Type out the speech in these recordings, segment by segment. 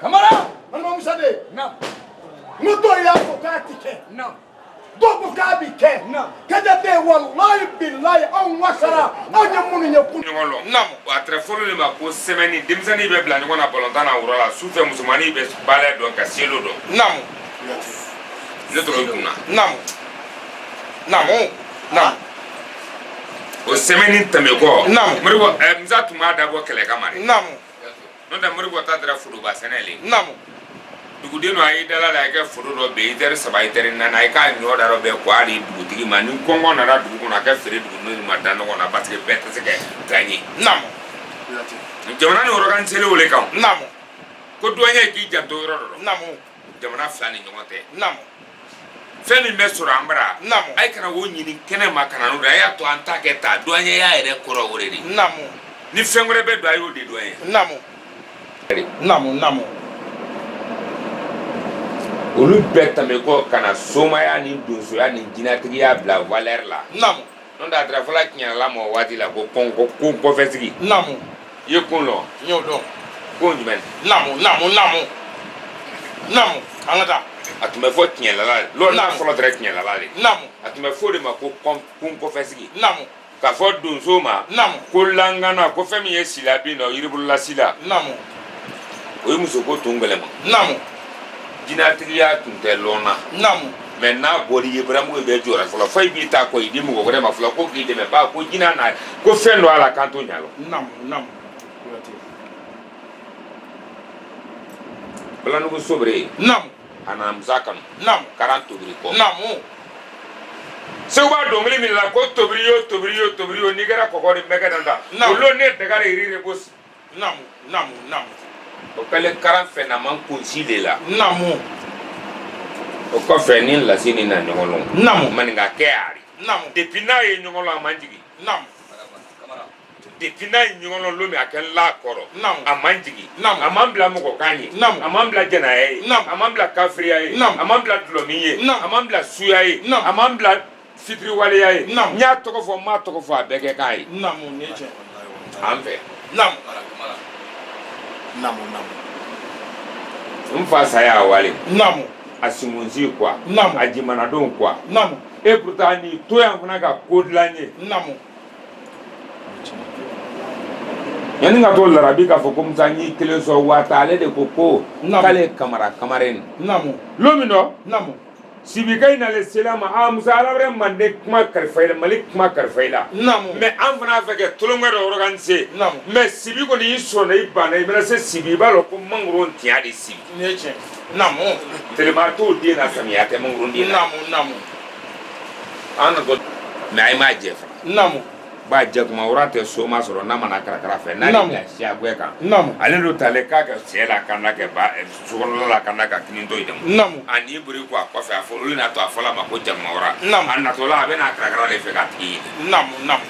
Kamara Musa de n ko dɔw y'a fɔ k'a ti kɛ dɔw ko k'a bi kɛ kɛjɛ walayi bilayi anw wasara anw ye minnu ye kun ɲɔgɔn lɔn a tɛrɛ fɔlɔ de ma ko sɛmɛni denmisɛnnin bɛ bila ɲɔgɔn na balontan na wura la su fɛ musomannin bɛ balɛ dɔn ka selo dɔn. Ne tɔgɔ i kunna. Naamu naamu naamu. O sɛmɛni tɛmɛ kɔ. Naamu. Moribo Musa tun b'a dabɔ kɛlɛ kama de. Naamu. N'o tɛ Moribo ta tɛrɛ foroba sɛnɛ le. Naamu. Duguden dɔ a y'i dala la a ye kɛ foro dɔ bɛn itɛri 3 itɛri 4 a ye k'a ɲɔ da dɔ bɛɛ kɔ a di dugutigi ma ni kɔngɔ nana dugu kɔnɔ a kɛ feere duguden ma da ɲɔgɔn na parce que bɛɛ tɛ se ka gagner. Naamu. Jamana ni organisé o le kan. Naamu. Ko douanier k'i janto yɔrɔ dɔ rɔ. Naamu. Jamana fila ni ɲɔgɔn tɛ. Naamu. Fɛn min bɛ sɔrɔ an bara. Naamu. A ye kana o ɲini kɛnɛ ma ka na n'o de ye a y'a to an ta kɛ ta douanier ya yɛrɛ kɔrɔ o de ye. Naamu. Ni fɛn wɛrɛ bɛ don a y'o de dɔn ye. Naamu. Naamu naamu. Olu bɛɛ tɛmɛ kɔ ka na somaya ni donsoya ni jinɛtigiya bila valeur la. Naamu. N'o tɛ a tɛrɛ fɔla tiɲɛla ma o waati la ko kɔn ko ko kɔfɛsigi. Naamu. I ye kon lɔn. N y'o dɔn. Kon jumɛn. Naamu naamu naamu. Naamu an ka taa. A tun bɛ fɔ tiɲɛlala de. Lɔnna fɔlɔ tɛrɛ tiɲɛlala de. Naamu. A tun bɛ fɔ o de ma ko kɔn kon kɔfɛsigi. Naamu. K'a fɔ donso ma. Naamu. Ko langana ko fɛn min ye sila bin dɔ yiribolola sila. Naamu. O ye musoko tun gɛlɛma. Naamu. Jinɛtigiya tun tɛ lɔnna. Naamu. Mais n'a bɔra i ye baramugu in bɛɛ jɔra fɔlɔ fo i b'i ta kɔ i di mɔgɔ wɛrɛ ma fɔlɔ ko k'i dɛmɛ ba ko jinɛ na ko fɛn dɔ a la k'an t'o ɲɛ lɔn. Naamu naamu. Balanugu sobere. Naamu. A nana Musa kanu. Naamu. Karan tobiri kɔ. Naamu. Segu b'a dɔnkili min la ko tobiri yo tobiri yo tobiri yo n'i kɛra kɔkɔ de mɛkɛ dan ta. O lon ne daga de yiri de ko. Naamu naamu naamu. O kɛlen karan fɛn na man kunsi de la. Naamu. O kɔfɛ ni lasi ni na ɲɔgɔn lɔn. Naamu. Maninka kɛ ari. Naamu. Depuis n'a ye ɲɔgɔn lɔn a man jigin. Naamu. Depuis n'a ye ɲɔgɔn lɔn lon min a kɛ n la kɔrɔ. Naamu. A man jigin. Naamu. A man bila mɔgɔ kan ye. Naamu. A man bila jɛnɛya ye. Naamu. A man bila kafiriya ye. Naamu. A man bila dulɔmin ye. Naamu. A man bila suya ye. Naamu. A man bila fitiriwaleya ye. Naamu. N y'a tɔgɔ fɔ n m'a tɔgɔ fɔ a bɛɛ kɛ k'a ye. Naamu nin ye tiɲɛ. An fɛ. Naamu. Naamu naamu. N fa saya a wale. Naamu. A simunsi quoi. Naamu. A jimanadenw quoi. Naamu. Et pourtant nin to yan fana ka ko dilan n ye. Naamu. Yanni ka to larabi k'a fɔ ko Musa n y'i kelen sɔrɔ waati ale de ko ko k'ale ye Kamara kamaren. Naamu. Lon min dɔ. Naamu. Sibika in nalen sela ma aa Musa ala wɛrɛ manden kuma kalifa i la Mali kuma kalifa i la. Naamu. Mais an fana b'a fɛ ka tolonkɛ dɔ organiser. Naamu. Mais Sibi kɔni y'i sɔnna i banna i bɛna se Sibi i b'a dɔn ko mangoro tiɲɛ de Sibi. Nin ye tiɲɛ. Naamu. Tilema t'o den na samiya tɛ mangoro den na. Naamu naamu. An na mais a m'a jɛ fana. Naamu. Ba jakuma wura tɛ soma sɔrɔ n'a mana karakara fɛ n'a Naamu. bila siyagwɛ kan. Naamu. Ale do tale k'a kɛ sɛ la ka na kɛ ba sokɔnɔla la ka na ka kini to yen dɛ. Naamu. A ni bori ko a kɔfɛ a fɔ olu n'a to a fɔla ma ko jakuma wura. Naamu. A natɔla a bɛ n'a karakara de fɛ k'a tigi ɲini. Naamu naamu.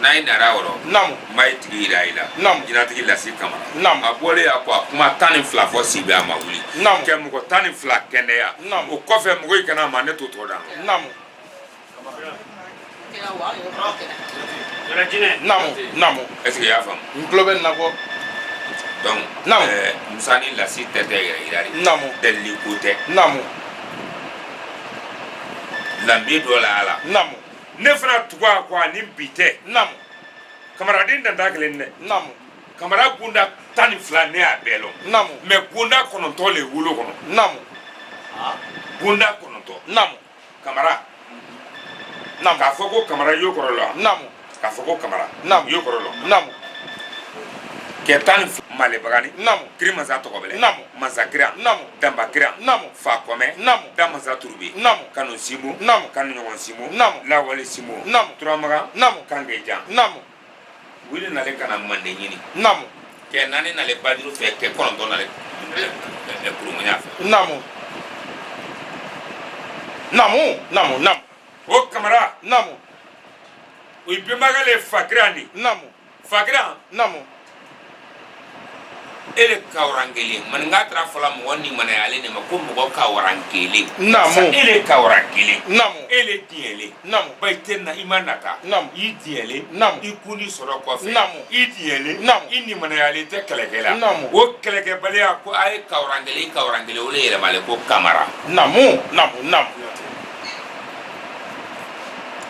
N'a ye nara wɔrɔ. Naamu. N b'a ye tigi yira i la. Naamu. Jinatigi lasi Kamara. Naamu. A bɔlen a kɔ a kuma 12 fɔ Sibi a ma wuli. Naamu. Kɛ mɔgɔ 12 kɛnɛya. Naamu. O kɔfɛ mɔgɔ i kana ma ne t'o tɔ dan. Naamu. Naamu naamu. Est-ce que i y'a faamu? N tulo bɛ nin na kɔ. Donc Naamu. Musa ni lasi tɛ tɛ yɛrɛ yira de. Naamu. Delili ko tɛ. Naamu. Lanbe dɔ la a la. Naamu. Ne fana tugu a kɔ ani bi tɛ. Naamu. Kamaraden dan t'a kelen dɛ. Naamu. Kamara bonda 12 ne y'a bɛɛ lɔn. Naamu. Mais bonda 9 le wolo kɔnɔ. Naamu. Bonda 9. Naamu. Kamara. Naamu. K'a fɔ ko Kamara y'o kɔrɔ la. Naamu. K'a fɔ ko Kamara. Naamu. Y'o kɔrɔ la. Naamu. Kɛ 12. Malebagani. Naamu. Kirimasa Tɔgɔbɛlɛ. Naamu. Masakira. Naamu. Danbakira. Naamu. Fakɔmɛ. Naamu. Damasa Turube. Naamu. Kanu Sinbo. Naamu. Kanu ɲɔgɔn Sinbo. Naamu. Lawale Sinbo. Naamu. Turamagan. Naamu. Kangejan. Naamu. Wuli nale ka na Manden ɲini. Naamu. Kɛ 4 nale Bajuru fɛ, kɛ 9 nale Kurunŋuya fɛ. Naamu. Naamu. Naamu. Naamu. O Kamara. Naamu. O bɛnbakɛ le Fakiran de. Naamu. Fakiran. Naamu. E le kawurankelen maninka taara fɔla mɔgɔ nimanayalen de ma ko mɔgɔ kawurankelen. Naamu. E le kawurankelen. Naamu. E le diɲɛlen. Naamu. Ba i tɛ na i ma nata. Naamu. I diɲɛlen. Naamu. I kun ni sɔrɔ kɔfɛ. Naamu. I diɲɛlen. Naamu. I nimanayalen tɛ kɛlɛkɛ la. Naamu. O kɛlɛkɛbaliya ko a ye kawurankelen kawurankelen o le yɛlɛmalen ko Kamara. Naamu. Naamu. Naamu.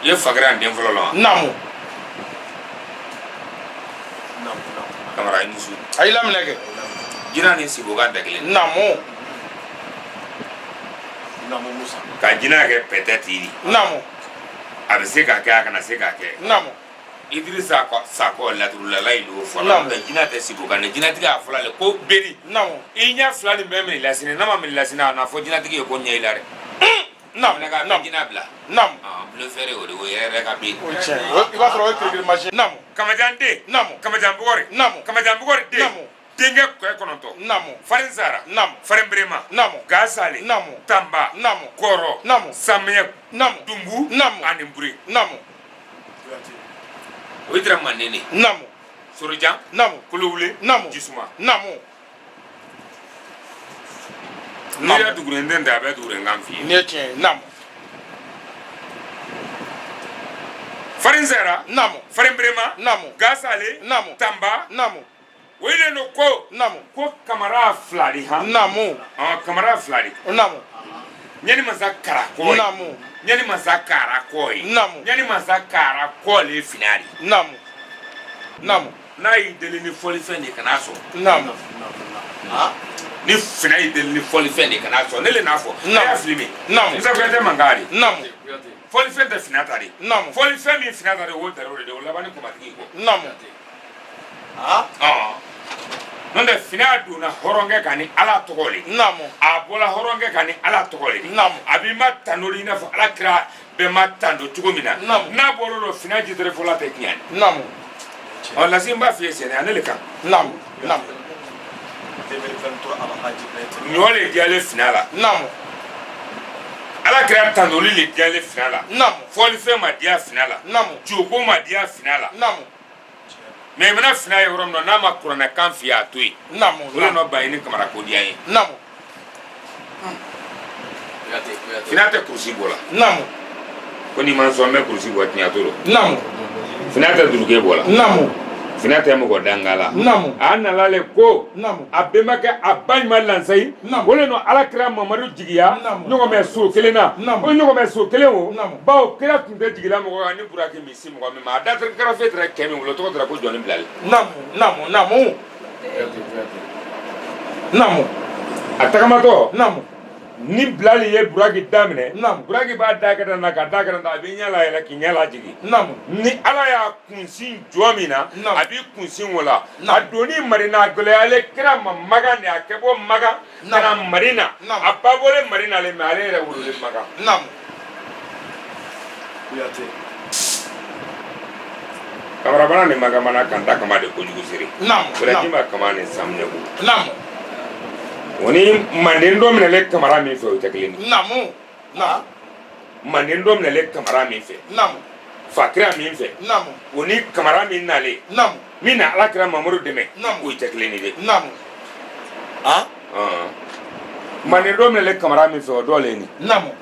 I ye Fakiran den fɔlɔ la wa? Naamu. Kamara i ni su. A y'i laminɛ kɛ. Jina ni Sibo ka da kelen. Naamu. Ka jina kɛ pɛtɛ tiri. Naamu. A bɛ se ka kɛ a kana se ka kɛ. Naamu. Idrissa Sakɔ laturulala yi don fɔlɔ. Naamu. Nka jina tɛ Sibo kan dɛ, jinatigi y'a fɔla le ko beri. Naamu. I ɲɛ fila nin bɛɛ minɛ i la sini, n'a ma minɛ i la sini a na fɔ jinatigi ye ko ɲɛ i la dɛ. Naamu. Fana ka Naamu. jina bila. Naamu. Ah, bluffeur o de o yɛrɛ yɛrɛ ka bin. O ye tiɲɛ ye. I b'a sɔrɔ o ye kirikiri machine. Naamu. Kamajan den. Naamu. Kamajan Bugɔri. Naamu. Kamajan Bugɔri den. Naamu. Denkɛ kɔɛ 9. Naamu. Farin Sara. Naamu. Farin Berema. Naamu. Gasale. Naamu. Tanba. Naamu. Kɔrɔ. Naamu. Samiyɛ. Naamu. Dunbu. Naamu. Ani Bure. Naamu. O ye tɛrɛ Manden de. Naamu. Sorojan. Naamu. Kolowule. Naamu. Jisuma. Naamu. N'i yɛrɛ duguren den tɛ a bɛ duguren kan f'i ye. Nin ye tiɲɛ ye. Naamu. Farin Sara. Naamu. Farin Berema. Naamu. Gasale. Naamu. Tanba. Naamu. O de don ko. Naamu. Ko Kamara fila de han. Naamu. Kamara fila de. Naamu. Ɲani masa kara kɔ ye. Naamu. Ɲani masa kara kɔ ye. Naamu. Ɲani masa kara kɔ le ye fina de. Naamu. Naamu. N'a y'i deli ni fɔlifɛn de ye kana sɔn. Naamu. Ni fina y'i deli ni fɔlifɛn de ye kana sɔn ne le n'a fɔ. Naamu. A y'a fili min. Naamu. Musa Kuyate mankan de. Naamu. Fɔlifɛn tɛ fina ta de. Naamu. Fɔlifɛn min fina ta de o dar'o de o laban ni kɔmatigi kɔ. Naamu. N'o tɛ fina donna hɔrɔnkɛ kan ni Ala tɔgɔ le. Naamu. A bɔra hɔrɔnkɛ kan ni Ala tɔgɔ le. Naamu. A b'i ma tando i n'a fɔ Ala kira bɛɛ ma tando cogo min na. Naamu. N'a bɔra o la fina jitɛrɛ fɔla tɛ tiɲɛ. Naamu. Ɔ lasi n b'a f'i ye sɛnɛ ale le kan. Naamu. Naamu. Ɲɔ le diyalen fina la. Naamu. Ala kira tandoli le diyalen fina la. Naamu. Fɔlifɛn ma diya fina la. Naamu. Joko ma diya fina la. Naamu. Mɛ i mana fina ye yɔrɔ min na n'a ma kuranɛ kan f'i ye a to yen. Naamu. O de nɔ ba ye ni Kamara ko diya ye. Naamu. Fina tɛ kurusi bɔ la. Naamu. Ko n'i ma sɔn n bɛ kurusi bɔ tiɲɛ t'o rɔ. Naamu. Fina tɛ duruke bɔ la. Naamu. Fina tɛ mɔgɔ danga la. Naamu. A nana le ko. Naamu. A bɛnbakɛ a ba ɲuman lansayi. Naamu. O le nɔ Ala kira Mamadu jigiya. Naamu. Ɲɔgɔnmɛ so kelen na. Naamu. O ɲɔgɔnmɛ so kelen o. Naamu. Bawo kira tun tɛ jigila mɔgɔ kan ni buraki min si mɔgɔ min ma. A da karafe tɛrɛ kɛ min bolo tɔgɔ tɛrɛ ko jɔnni bilali. Naamu. Naamu. Naamu. Naamu. A tagamatɔ. Naamu. Ni bilali ye buraki daminɛ. Naamu. Buraki b'a da kɛ tan na ka da kɛ tan na a b'i ɲɛ layɛlɛ k'i ɲɛ lajigin. Naamu. Ni Ala y'a kunsin jɔ min na. Naamu. A b'i kunsin o la. Naamu. A donni Marina a gɛlɛyalen kira ma Makan de a kɛ bɔ Makan. Ka na Marina. Naamu. A ba bɔlen Marina le mɛ ale yɛrɛ wololen Makan. Naamu. Kamarabana ni Makamana kan ta kama de kojugu siri. Naamu. Wɛrɛji ma kama ni saminɛku. Naamu. O ni manden dɔ minɛlen Kamara min fɛ o tɛ kelen ye. Naamu. Naamu. Manden dɔ minɛlen Kamara min fɛ. Naamu. Fakira min fɛ. Naamu. O ni Kamara min nalen. Naamu. Min na Ala kira Mamadu dɛmɛ. Naamu. O tɛ kelen ye dɛ. Naamu. Manden dɔ minɛlen Kamara min fɛ o dɔ le ye nin. Naamu.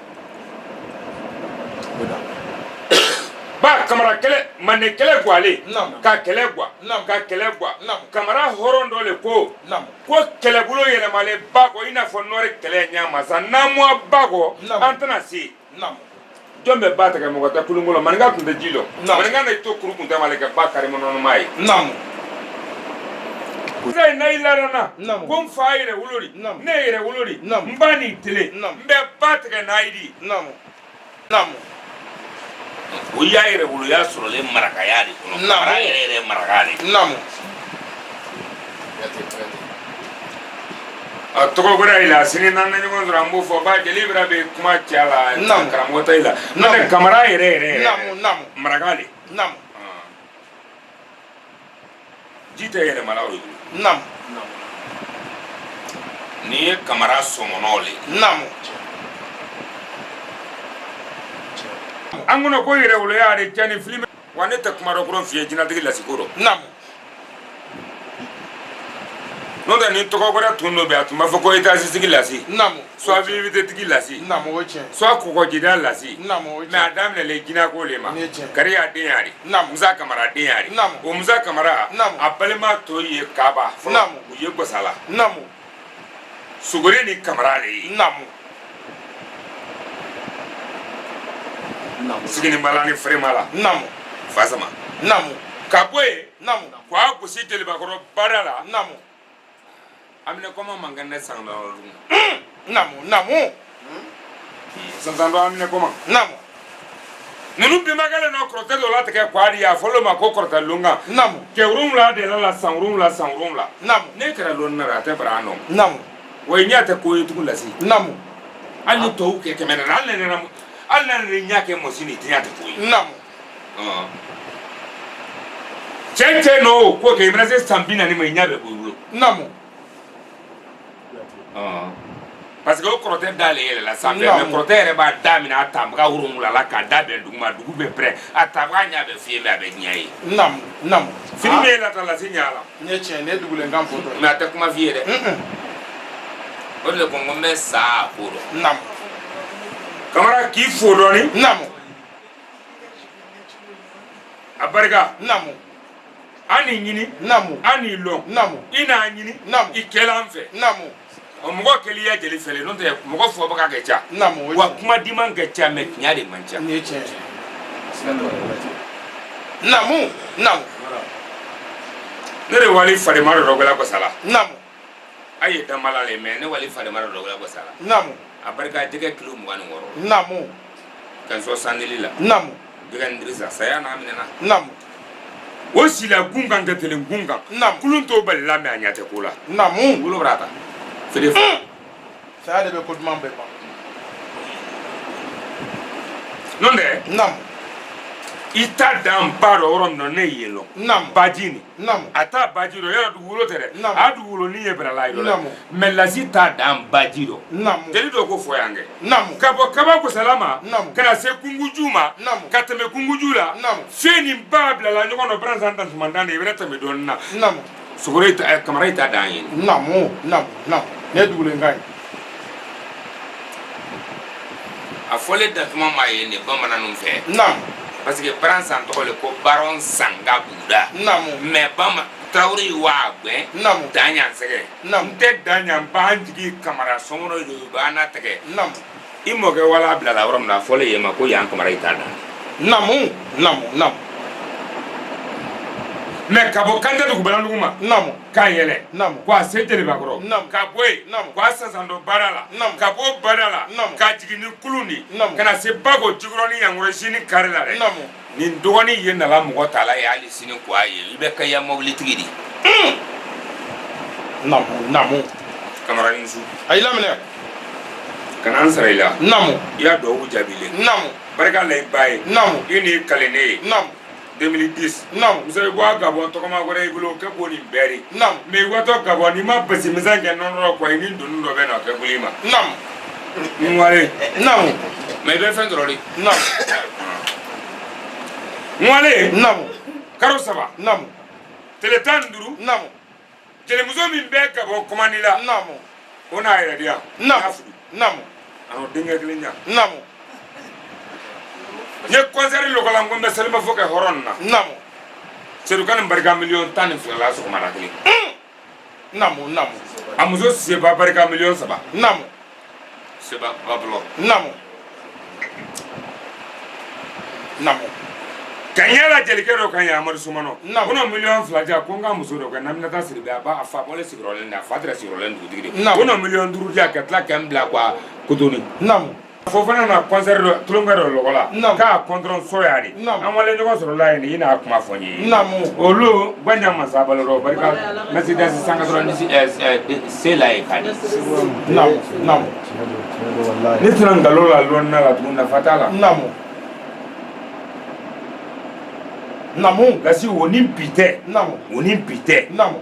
Ba Kamara kɛlɛ Manden kɛlɛ gwalen. Naamu. Ka kɛlɛ gwa. Naamu. Ka kɛlɛ gwa. Naamu. Kamara hɔrɔn dɔ le ko. Naamu. Ko kɛlɛbolo yɛlɛmalen ba kɔ i n'a fɔ nɔri kɛlɛ ɲɛ ma sa n'an ma ba kɔ Naamu. an tɛna se. Naamu. Jɔn bɛ ba tigɛ mɔgɔ tɛ kulun kɔnɔ maninka tun tɛ ji lɔ. Naamu. Maninka na i to kuru kun tɛ m'ale kɛ ba kari mɔnɔnɔma ye. Naamu. Sisan n'a y'i ladonna. Naamu. Ko n fa yɛrɛ wolo de. Naamu. Ne yɛrɛ wolo de. Naamu. N ba ni tele. Naamu. N bɛ ba tigɛ n'a ye de. Naamu. Naamu. O y'a yɛrɛ woloya sɔrɔlen marakaya de kɔnɔ. Naamu. Mara yɛrɛ yɛrɛ maraka de. Naamu. A tɔgɔ wɛrɛ i la sini n'an na ɲɔgɔn sɔrɔ, an b'o fɔ ba jeli bɛra bɛ kuma caya la. Naamu. Karamɔgɔ ta i la n'o tɛ Naamu. Kamara yɛrɛ yɛrɛ yɛrɛ. Naamu, naamu. Maraka le. Naamu. Ji tɛ yɛlɛmala o ye. Naamu. N'i ye Kamara sɔmɔnɔ le. Naamu. An kɔnɔ ko yɛrɛwoloya de cɛ ni fili wa ne tɛ kuma dɔ kɔrɔ f'i ye jinatigi lasiko dɔ. Naamu. N'o tɛ ni tɔgɔ wɛrɛ tun don bi, a tun b'a fɔ ko étage sigi lasi. Naamu. Soit vivité tigi lasi. Naamu, o ye tiɲɛ. Soit kɔgɔjida lasi. Naamu, o ye mais a tiɲɛ. daminɛlen jinako le ma. Nin ye tiɲɛ. Kari y'a den yari. Naamu. Musa Kamara den yari. Naamu. O Musa Kamara. Naamu. A balima tɔ ye Kaba fɔlɔ. Naamu. U ye Gosala. Naamu. Sogore ni Kamara le ye. Naamu. Siginibala ni Feremala. Naamu. Fasama. Naamu. Ka bɔ yen. Naamu. K'a gosi Jelibakɔrɔ baara la. Naamu. Aminɛ kɔma man kɛnɛ san dɔ dun. Naamu, naamu. Sansan dɔ Aminɛ kɔma. Naamu. Ninnu bɛnbakɛ le nɔ kɔrɔtɛ dɔ latigɛ k'a di a fɔlɔ ma ko kɔrɔtɛ lonkan. Naamu. Cɛ wolonwula de la la san wolonwula, san wolonwula. Naamu. Ne kɛra lɔnni na a tɛ bara an nɔ. Naamu. Wa i ɲɛ tɛ ko ye tugun lasi. Naamu. Hali ni tɔw kɛ 400, hali ne nana, hali n'a nana ɲɛ kɛ mɔsi ni i ɲɛ tɛ ko ye. Naamu. Cɛ cɛ nɔ o ko kɛ i mana se san 40 ma, i ɲɛ bɛ bɔ i bolo. Naamu. Parce que o kɔrɔtɛ da le yɛlɛla sanfɛ. Naamu. Mais kɔrɔtɛ yɛrɛ b'a da minɛ a tanbaga wolonwula la k'a da bɛn dugu ma, dugu bɛ pɛrɛn, a tanbaga ɲɛ bɛ fiyɛ, mais a bɛ ɲɛ ye. Naamu, naamu. Fini min ye lata lasi ɲɛ la. Nin ye tiɲɛ, nin ye dugulenkan fɔtɔ ye. Mais a tɛ kuma f'i ye dɛ. O de ko n ko n bɛ sa a ko rɔ. Naamu. Kamara k'i fo dɔɔni. Naamu. A barika. Naamu. An n'i ɲini. Naamu. An n'i lɔn. Naamu. I n'a ɲini. Naamu. I kɛla an fɛ. Naamu. Ɔ mɔgɔ kɛli ya jeli fɛlɛ n'o tɛ mɔgɔ fɔbaga ka ca. Naamu, o ye wa tiɲɛ. Kuma diman ka ca, mais tiɲɛ de man ca. Nin ye tiɲɛ ye. Naamu, naamu. Ne de wali farima dɔ dɔgɔla kɔsala. Naamu. A ye danbala le, mais ne wali farima dɔ dɔgɔla kɔsala. Naamu. A barika jɛgɛ kilo 26. Naamu. Ka sɔn sandili la. Naamu. Jɛgɛ Ndirisa saya n'a minɛna. Naamu. O sila gun kan ka telen gun kan. Naamu. Kulun t'o bali la, mais a ɲɛ tɛ ko la. Naamu. Wolo bara ta feere. Saya de bɛ ko duman bɛɛ ban. N'o tɛ. Naamu. I ta dan ba dɔ yɔrɔ min na, ne ye yen lɔn. Naamu. Baji nin. Naamu. A t'a baji dɔ yɔrɔ dugukolo tɛ dɛ. Naamu. A dugukolo ni ye barala ye dɔ dɛ. Naamu. Mais lasi t'a dan baji dɔ. Naamu. Jeli dɔ ko fɔ yan kɛ. Naamu. Ka bɔ kaba kosala ma. Naamu. Ka na se kunguju ma. Naamu. Ka tɛmɛ kunguju la. Naamu. Fɛn nin ba bilala ɲɔgɔn nɔ baransan tansumandan de i bɛna tɛmɛ dɔɔnin na. Naamu. Sogoro yi ta Kamara yi ta dan ye. Naamu, naamu, naamu. Nin ye dugulenkan ye. A fɔlen datuma ma ye nin bamananw fɛ. Naamu. Parce que baransan tɔgɔ le ko baron sanga buguda. Naamu. Mais bama Tarawele wa gbɛn. Naamu. Danyan sɛgɛ. Naamu. N tɛ danyan b'an jigi Kamara sɔmɔnɔ de b'an na tɛgɛ. Naamu. I mɔkɛ wala bilala yɔrɔ min na, a fɔlen yen ma ko yan Kamara yi t'a dan. Naamu, naamu, naamu. Mais ka bɔ Kante dugu Balandugu ma. Naamu. K'a yɛlɛ. Naamu. K'a se Jelibakɔrɔ. Naamu. Ka bɔ yen. Naamu. K'a Sansandɔ baara la. Naamu. Ka bɔ baara la. Naamu. Ka jigin ni kulun de. Naamu. Ka na se Bago Jikɔrɔni Yankɔrɔ sini kari la dɛ. Naamu. Nin dɔgɔnin ye nana mɔgɔ ta la ye hali sini k'a ye i bɛ kɛ ya mobilitigi de. Naamu, naamu. Kamara ni su. A y'i laminɛ. Kana n sara i la. Naamu. I y'a duwawu jaabi le. Naamu. Barika la i ba ye. Naamu. I n'i kale ne ye. Naamu. 2010. Naamu. Muso i bɔ a Gabɔn tɔgɔma wɛrɛ i bolo kɛ ko nin bɛɛ de. Naamu. Mais i watɔ Gabɔn n'i ma basi misɛn kɛ nɔnɔ rɔ kɔ i ni doni dɔ bɛ na o kɛ wuli ma. Naamu. N wale. Naamu. Mais i bɛ fɛn sɔrɔ de. Naamu. N wale. Naamu. Karo saba. Naamu. Tile 15. Naamu. Jelimuso min bɛ Gabɔn kɔmandi la. Naamu. O n'a yɛrɛ di yan. Naamu. Naamu. A n'o denkɛ kelen ɲa. Naamu. N ye concert lɔgɔla n ko n bɛ salimafo kɛ hɔrɔn na. Naamu. Sedu Kani barika miliyɔn 12 la sɔgɔmada kelen. Naamu, naamu. A muso Seba barika miliyɔn 3. Naamu. Seba Babulɔ. Naamu. Naamu. Ka ɲɛ la jelikɛ dɔ kan ye Amadu Sumano. Naamu. Ko n'o miliyɔn 2 di yan ko n ka muso dɔ kɛ Naminata Sidibe a ba a fa bɔlen sigiyɔrɔlen de a fa tɛrɛ sigiyɔrɔlen dugutigi de. Naamu. Ko n'o miliyɔn 5 di yan ka tila ka n bila quoi Kotoni. Naamu. Fofana na concert dɔ tulonkɛ dɔ lɔgɔ la Naamu. k'a kɔntɔrɔn sɔya de Naamu. an wale ɲɔgɔn sɔrɔ la yen i n'a kuma fɔ n ye Naamu. olu gbanja masa balo dɔ barika Mercedes 190 C la ye k'a di Naamu. Naamu. Ne tɛna nkalon la lɔnna la tugun, nafa t'a la. Naamu. Naamu. Lasi, o ni bi tɛ. Naamu. O ni bi tɛ. Naamu.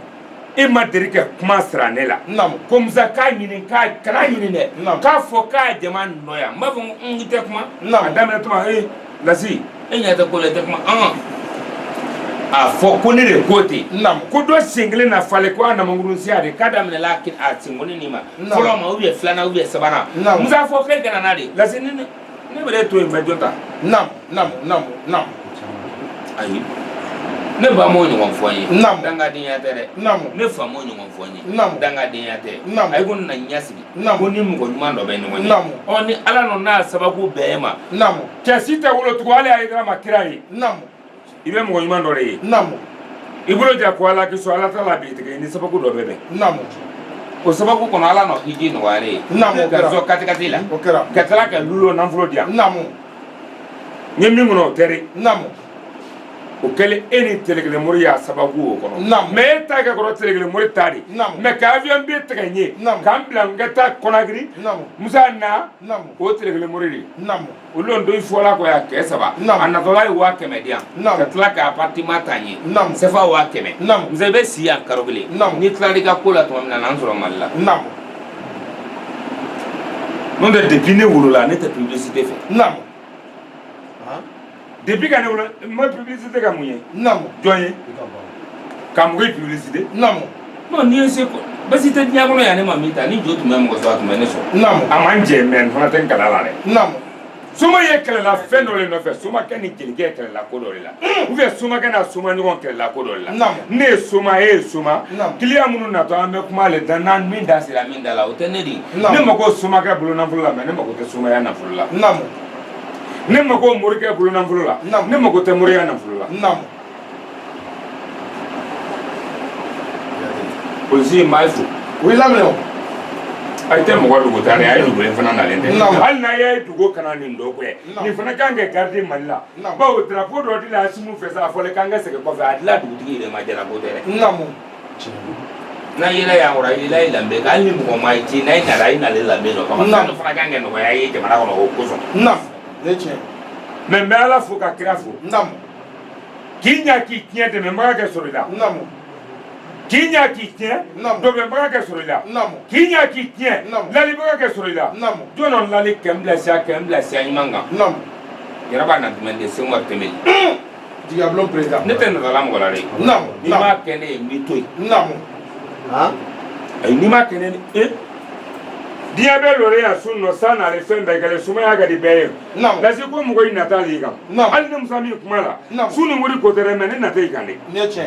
E ma deli ka kuma sira ne la Naamu. ko Musa k'a ɲini, k'a kana ɲini dɛ. Naamu. K'a fɔ k'a jama nɔ yan, n b'a fɔ ko n tɛ kuma. Naamu. A daminɛ tuma, e Lasi, e ɲɛ tɛ ko la, i tɛ kuma ɔn a fɔ ko ne de ko ten. Naamu. Ko dɔ sen kelen na falen ko a namanguru siya de k'a daminɛla a senkɔni nin ma. Naamu. Fɔlɔ ma ou bien filanan ou bien sabanan. Naamu. Musa fɔ k'e kana na de, Lasi, ne bɛ ne to yen, n bɛ jɔn ta? Naamu. Naamu. Naamu. Naamu. Ayi, ne ba m'o ɲɔgɔn fɔ n ye. Naamu. Dangadenya tɛ dɛ. Naamu. Ne fa m'o ɲɔgɔn fɔ n ye. Naamu. Dangadenya tɛ. Naamu. Ayi, ko na ɲɛ sigi. Naamu. Ko ni mɔgɔ ɲuman dɔ bɛ ɲɔgɔn ye. Naamu. Ɔ, ni Ala nɔ n'a sababu bɛn e ma. Naamu. Cɛ si tɛ wolo tugun, hali a ye ma kira ye. Naamu. I bɛ mɔgɔ ɲuman dɔ de ye. Naamu. I bolo ja ko Ala k'i sɔn, Ala t'a la bi tigɛ, i ni sababu dɔ bɛ bɛn. Naamu. O sababu kɔnɔ, Ala nɔ hiji nɔgɔya ne ye. Naamu, o Ka kɛra. sɔn katikati la. O kɛra. Ka tila ka lulo nafolo di yan. Naamu. N ye min kɔnɔ, o tɛ dɛ. Naamu. O kɛlen, e ni telekele mori y'a sababu o kɔnɔ. Naamu. Mais e ta kɛ kɔrɔ telekele mori ta de. Naamu. Mais ka avion billet tigɛ n ye. Naamu. K'an bila n ka taa Conakry. Naamu. Musa na. Naamu. O telekele mori de. Naamu. Olu don i fɔla kɔ yan kɛ saba. Naamu. A natɔla ye 100 000 di yan. Naamu. Ka tila ka appartement ta n ye. Naamu. CFA 100 000. Naamu. Musa, i bɛ si yan karo kelen. Naamu. N'i tilal'i ka ko la tuma min na, n'an sɔrɔ Mali la. Naamu. N'o tɛ, depuis ne wolola, ne tɛ publicité fɛ. Naamu. Depuis ka ne wolo, n ma publicité ka mun ye? Naamu. Jɔn ye ka mɔgɔ ye publicité? Naamu. Non, n'i ye se ko basi tɛ diɲɛ kɔnɔ yan, ne ma min ta, ni jo tun bɛ mɔgɔ sɔrɔ, a tun bɛ ne sɔrɔ. Naamu. A man jɛ, mais n fana tɛ n kala la dɛ. Naamu. Soma ye kɛlɛla fɛn dɔ de nɔfɛ, somakɛ ni jelikɛ ye kɛlɛla ko dɔ de la, ou bien somakɛ n'a soma ɲɔgɔn kɛlɛla ko dɔ de la. Naamu. Ne ye soma, e ye soma. Naamu. Client minnu natɔ, an bɛ kuma ale da n'an min da sera min da la, o tɛ ne de ye. Naamu. Ne mako somakɛ bolo nafolo la, mais ne mako tɛ somaya nafolo la. Naamu. Ne mako morikɛ bolo nafolo la. Naamu. Ne mako tɛ moriya nafolo la. Naamu. Polisi n b'a fo. O y'i laminɛ o. A tɛ mɔgɔ dogo ta dɛ, a ye dogolen fana nalen tɛ. Naamu. Hali n'a ye dogo kana nin dɔ kɛ. Naamu. Nin fana kan kɛ garde Mali la. Naamu. Bawo drapeau dɔ dila Asimu fɛ sa, a fɔlen k'an ka segin kɔfɛ, a dila dugutigi yɛrɛ ma, jara ko tɛ dɛ. Naamu. N'a yɛlɛ yan kɔrɔ, a yɛlɛ ye lanbe kan, hali ni mɔgɔ ma ci, n'a ye nana, i nalen lanbe dɔ kama. Naamu. Fɛn dɔ fana kan kɛ nɔgɔya ye jamana kɔnɔ o kosɔn. Naamu. Ne tiɲɛ. Mais n bɛ Ala fo ka kira fo. Naamu. K'i ɲa k'i tiɲɛ, dɛmɛbaga kɛ sɔrɔ i la. Naamu. K'i ɲa k'i tiɲɛ, Naamu. dɔbɛnbaga kɛ sɔrɔ i la. Naamu. K'i ɲa k'i tiɲɛ, Naamu. lalibaga kɛ sɔrɔ i la. Naamu. Jɔn nɔ lali kɛ n bilasira, kɛ n bilasira ɲuman kan. Naamu. Yɛrɛ na jumɛn de Seku Tɛmɛli. Jigiyabulon président. Ne tɛ natala mɔgɔ la dɛ. Naamu. N'i m'a kɛ ne ye, n b'i to yen. Naamu. Ayi, n'i m'a kɛ ne ye, diɲɛ bɛɛ lɔre yan su nɔ san n'ale fɛn bɛɛ kɛlen sumaya ka di bɛɛ ye. Naamu. Lasi ko mɔgɔ i nata l'i kan. Naamu. Hali ni Musa min kuma la. Naamu. Su ni wari ko tɛ dɛ, mais ne nata i kan dɛ. Ne tiɲɛ.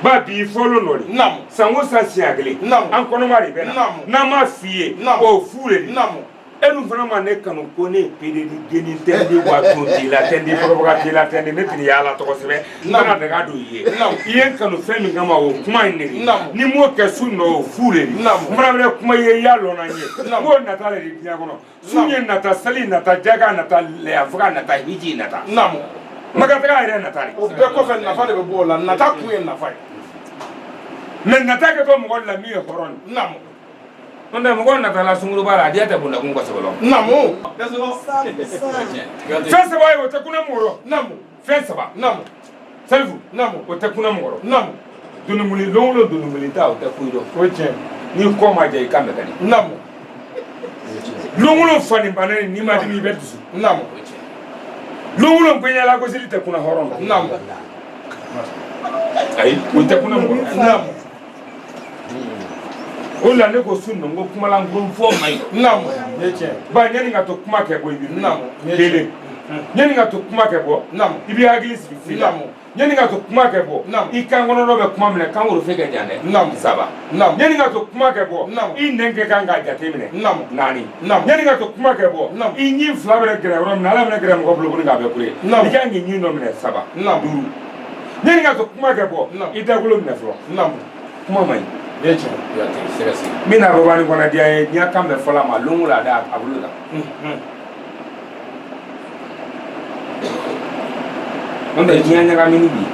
Ba bi fɔlɔ nɔ de. Naamu. San o san siɲɛ kelen. Naamu. An kɔnɔma de bɛ na. Naamu. N'an m'a f'i ye. Naamu. O fu de di. Naamu. E dun fana ma ne kanu ko ne ye PD geni tɛ di wa ton t'i la tɛ di kɔrɔbaga t'i la tɛ di ne tɛna yaala tɔgɔ sɛbɛn n Naamu. kana daga don i ye. Naamu. I ye n kanu fɛn min kama, o kuma in de di. Naamu. Ni m'o kɛ su nɔ, o fu de di. Naamu. N fana bɛ kuma i ye, i y'a lɔn na n ye. Naamu. N k'o nata de di diɲɛ kɔnɔ. Su Naamu. ye nata, sali nata, jaga nata, lɛyafaga nata, hiji nata. Naamu. Makataga yɛrɛ nata de. O bɛɛ kɔfɛ, nafa de bɛ bɔ o la. Nata kun ye nafa ye. Mais nata kɛtɔ mɔgɔ la min ye hɔrɔn ye. Naamu. N'o tɛ mɔgɔ natala sunkuruba la, a diya tɛ bondakun kosɛbɛ lɔ. Naamu. Fɛn saba ye, o tɛ kunna mɔgɔ rɔ. Naamu. Fɛn saba. Naamu. Salifu. Naamu. O tɛ kunna mɔgɔ rɔ. Naamu. Dununguli lon o dununguli ta, o tɛ kuyi dɔn. O ye tiɲɛ. N'i kɔ ma jɛ, i kan bɛ ka di. Naamu. Lon o fani bana ni n'i ma dimi, i bɛ dusu. Naamu. Lon o gbɛɲɛla gosili tɛ kunna hɔrɔn la. Naamu. Ayi, o tɛ kunna mɔgɔ la. Naamu. O la ne ko su ninnu ko kumalankolon fɔ man ɲi. Naamu. Ne tiɲɛ. Ba ɲani ka to kuma kɛ bɔ, i bɛ wuli. Naamu. Kelen. Ɲani ka to kuma kɛ bɔ. Naamu. I b'i hakili sigi f'i la. Naamu. Ɲani ka to kuma kɛ bɔ. Naamu. I kan kɔnɔ dɔ bɛ kuma minɛ, kan woro fɛ kɛ jan dɛ. Naamu. Saba. Naamu. Ɲani ka to kuma kɛ bɔ. Naamu. I nɛn kɛ kan k'a jate minɛ. Naamu. Naani. Naamu. Ɲani ka to kuma kɛ bɔ. Naamu. I ɲin fila bɛna gɛrɛ yɔrɔ min na, Ala bɛna gɛrɛ mɔgɔ bolokɔni k'a bɛɛ kure. Naamu. I kan k'i ɲin dɔ minɛ, saba. Naamu. Duuru. Ɲani ka to kuma kɛ bɔ. Naamu. I dagolo minɛ fɔlɔ. Naamu. Kuma man ɲi. Ne tiɲɛ. Min na bɔbani kɔnɔ diya ye diɲɛ kan bɛ fɔla ma lon o la da a bolo la. N'o tɛ diɲɛ ɲagamini bi.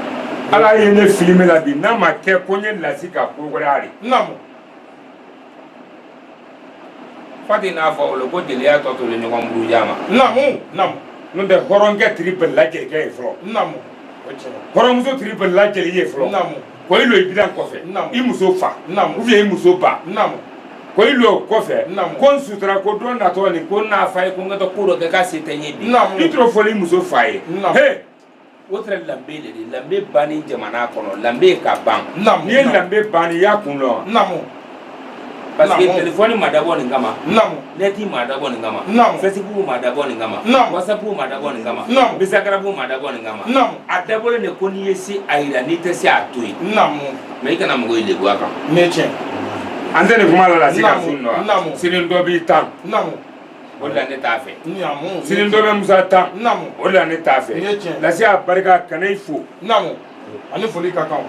Ala ye ne filime la bi n'a ma kɛ ko n ye lasi ka ko wɛrɛ de. Naamu. Fati n'a fɔ o la ko jeliya tɔ tolen ɲɔgɔn buruja ma. Naamu. Naamu. N'o tɛ hɔrɔnkɛ tiri bɛɛ lajɛlen ye fɔlɔ. Naamu. O tiɲɛ. Hɔrɔnmuso tiri bɛɛ lajɛlen ye fɔlɔ. Naamu. Ko i lo i bilan kɔfɛ. Naamu. I muso fa. Naamu. Ou bien i muso ba. Naamu. Ko i lo o kɔfɛ. Naamu. Ko n sutura ko don natɔ nin ko n n'a fa ye ko n ka taa ko dɔ kɛ k'a se tɛ n ye bi. Naamu. I t'o fɔli i muso fa ye. Naamu. He o tɛrɛ lanbe le de lanbe banni jamana kɔnɔ lanbe ka ban. Naamu. N'i ye lanbe banni i y'a kun lɔn. Naamu. Parce que Naamu. téléphone ma dabɔ nin kama. Naamu. Neti ma dabɔ nin kama. Naamu. Facebook ma dabɔ nin kama. Naamu. WhatsApp ma dabɔ nin kama. Naamu. Instagram ma dabɔ nin kama. Naamu. A dabɔlen de ko n'i ye se a yira n'i tɛ se a to yen. Naamu. Mais i kana mɔgɔ ye lebu a kan. Ne tiɲɛ. An tɛ nin kuma la la sika Naamu, sun nɔ. naamu. Sini dɔ b'i tan. Naamu. O de la ne t'a fɛ. Naamu. Sini dɔ bɛ Musa tan. Naamu. O de la ne t'a fɛ. Nin ye tiɲɛ. Lasi a barika kana i fo. Naamu. Ani foli ka kan.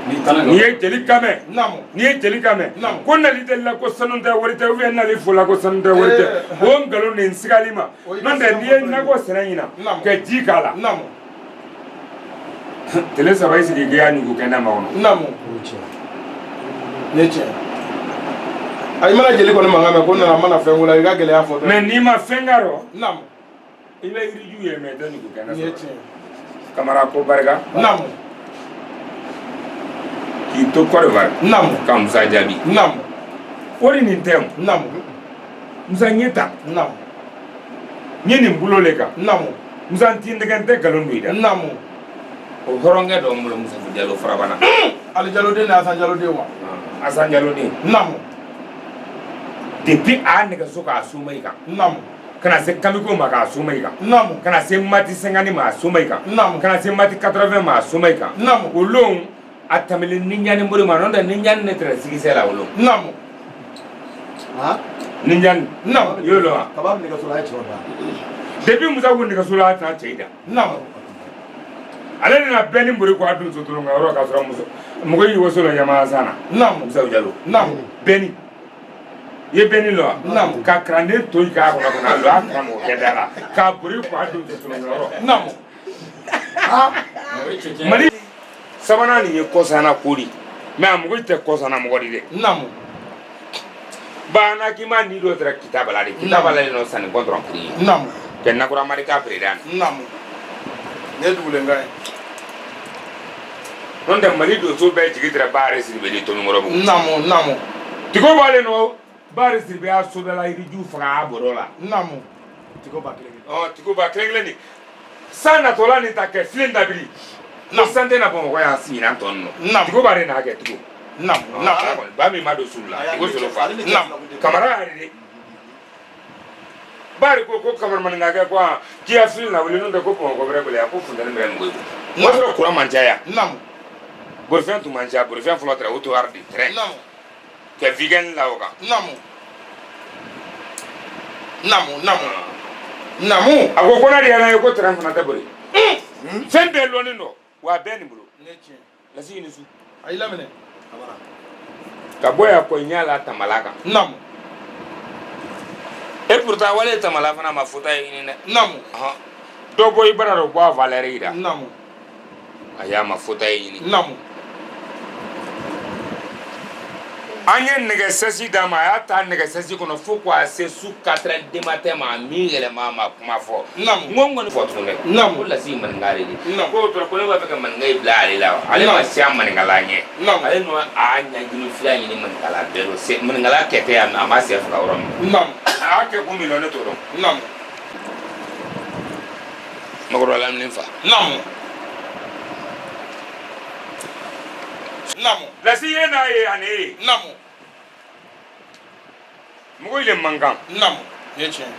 N'i ye jeli kan mɛn. Naamu. N'i ye jeli kan mɛn. Naamu. Ko nali delila ko sanu tɛ wari tɛ ou bien nali fola ko sanu tɛ wari tɛ. Eh. O nkalon de n sigali ma. O y'i ka N'o tɛ n'i ye sɛnɛ nakɔ sɛnɛ ɲina. Naamu. Ka ji k'a la. Naamu. Tile 3 i sigi k'i y'a ɲugu kɛnɛ ma kɔnɔ. Naamu. Ne tiɲɛ. A i mana jeli kɔni mankan mɛn ko nana mana fɛn ko la i ka gɛlɛya fɔ dɔrɔn. Mais n'i ma fɛn k'a rɔ. Naamu. I bɛ yiriju ye mais i tɛ ɲugu kɛnɛ Nin ye sɔrɔ. tiɲɛ. Kamara ko barika. Naamu. K'i to Côte d'Ivoire. Naamu. Ka Musa jaabi. Naamu. O de nin tɛ o. Naamu. Musa ɲɛ ta. Naamu. N ye nin bolo le kan. Naamu. Musa n t'i nɛgɛ n tɛ nkalon don i da. Naamu. O hɔrɔnkɛ dɔ n bolo Musa Jalo Farabana. Ali Jalo den ni Asan Jalo den wa. Asan Jalo den. Naamu. Depuis a nɛgɛso k'a suma i kan. Naamu. Ka na se Kamiko ma k'a suma i kan. Naamu. Ka na se Mati 50 ma a suma i kan. Naamu. Ka na se Mati 80 ma a suma i kan. Naamu. O lon a tɛmɛlen Ninjani bolo ma n'o tɛ Ninjani ne tɛrɛ sigisɛ la o lon. Naamu. Ninjani. Naamu. I y'o lɔn wa? Kaba nɛgɛso la a ye cɛw da. Depuis Musa ko nɛgɛso la a tɛna cɛ i da. Naamu. Ale nana bɛɛ ni bori k'a dun sotoro ka yɔrɔ k'a sɔrɔ muso mɔgɔ y'i waso la ɲamana san na. Naamu. Musa Jalo. Naamu. Bɛni. I ye bɛni lɔ wa? Naamu. Ka kalanden to yen k'a kɔnɔ ka na lɔ a karamɔgɔkɛ da la k'a bori k'a dun sotoro ka yɔrɔ. Naamu. Mali sabanan nin ye kɔsanna ko de mais a mɔgɔ tɛ kɔsanna mɔgɔ de dɛ. Naamu. Baana k'i ma ni dɔ tɛrɛ kita bala de kita bala de nɔ sanni kɔntɔrɔn kiri ye. Naamu. Kɛ nakura marika président. Naamu. Nin ye dugulenkan ye. N'o tɛ Mali donso bɛɛ jigi tɛrɛ Bakari Sidibe de Tomikɔrɔbugu. Naamu. Naamu. Tigo b'ale nɔ Bakari Sidibe y'a sodala yiriju faga a bɔrɔ la. Naamu. Tigo ba kelen kelen. Ɔ tigo ba kelen kelen de san natɔla nin ta kɛ filen dabiri. Ko san tɛ na Bamakɔ yan ɲinan tɔ ninnu. Naamu. Tigo b'ale n'a kɛ tigo. Naamu. Naamu. Ba min ma don sulu la tigo solo fa. Naamu. Kamara yɛrɛ de. Bari ko ko Kamara maninkakɛ ko a k'i ya filen lawuli n'o tɛ ko Bamakɔ bɛrɛ gɛlɛya ko funteni bɛrɛ nugu i bolo. O y'a sɔrɔ kuran man caya. Naamu. Bolifɛn tun man ca bolifɛn fɔlɔ tɛrɛ autocar de train. Naamu. Kɛ weekend la o kan. Naamu. Naamu. Naamu. Naamu. A ko ko n'a de yɛrɛ ye ko train fana tɛ boli. Fɛn bɛɛ lɔnnen don wa a bɛɛ nin bolo. Nin ye tiɲɛ. Lasi ni su. A y'i laminɛ. Ka bɔ yan kɔ ɲɛ la tamala kan. Naamu. Et pourtant wale tamala fana ma fota ye ɲini dɛ. Naamu. Ɔhɔn. Dɔ bɔ i bara dɔ bɔ a valeur yira. Naamu. A y'a ma fota ye ɲini. Naamu. An ye nɛgɛsɛsi d'a ma a y'a ta nɛgɛsɛsi kɔnɔ fo k'a se su 4 heures du matin ma a min yɛlɛma a ma kuma fɔ. Naamu. N ko n kɔni fɔ tuguni dɛ. Naamu. Ko lasi ye maninka de ye. Naamu. Ko o tora ko ne b'a fɛ ka maninka in bila ale la wa. Ale ma siya maninkala ɲɛ. Naamu. Ale nɔ a ɲɛjini fila ɲini maninkala bɛɛ rɔ. Se maninkala kɛ tɛ yan a ma sɛ faga yɔrɔ min. Naamu. A y'a kɛ kun min na ne t'o dɔn. Naamu. Makɔrɔ lamini fa. Naamu. Naamu. Lasi ye n'a ye ani e ye. Naamu. Mɔgɔ ile man kan. Naamu. Nin ye tiɲɛ ye.